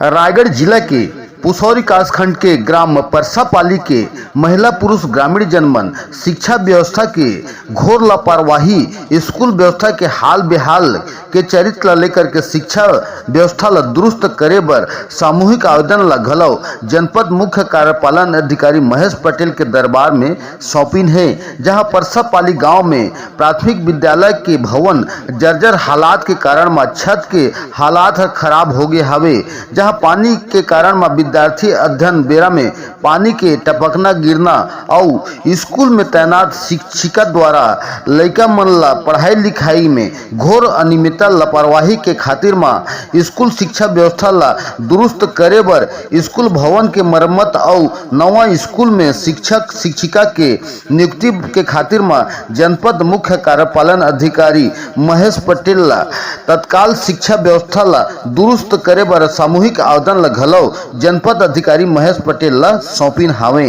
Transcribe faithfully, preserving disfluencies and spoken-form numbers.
रायगढ़ जिला के पुसौरी कासखंड के ग्राम परसापाली के महिला पुरुष ग्रामीण जन मन शिक्षा व्यवस्था के घोर लापरवाही, स्कूल व्यवस्था के हाल बेहाल के चरित्र ला लेकर के शिक्षा व्यवस्था ला दुरुस्त करे बर सामूहिक आवेदन ला घलो जनपद मुख्य कार्यपालन अधिकारी महेश पटेल के दरबार में सौंपिन हे, जहां परसापाली गांव में प्राथमिक विद्यालय के भवन जर्जर हालात के कारण म छत के हालात ह खराब हो गे हवे, जहां पानी के कारण म विद्यार्थी अध्ययन बेरा में पानी के टपकना गिरना अउ स्कूल में तैनात शिक्षिका द्वारा लइका मन ला पढ़ाई लिखाई में घोर अनियमितता लापरवाही के खातिर म स्कूल शिक्षा व्यवस्था ला दुरुस्त करे बर स्कूल भवन के मरम्मत अउ नवा स्कूल में शिक्षक शिक्षिका के नियुक्ति के खातिर म जनपद मुख्य कार्यपालन अधिकारी महेश पटेल ला तत्काल शिक्षा व्यवस्था ला दुरुस्त करे बर सामूहिक आवेदन ला घलो जनपद अधिकारी महेश पटेल ला सौंपिन हावे।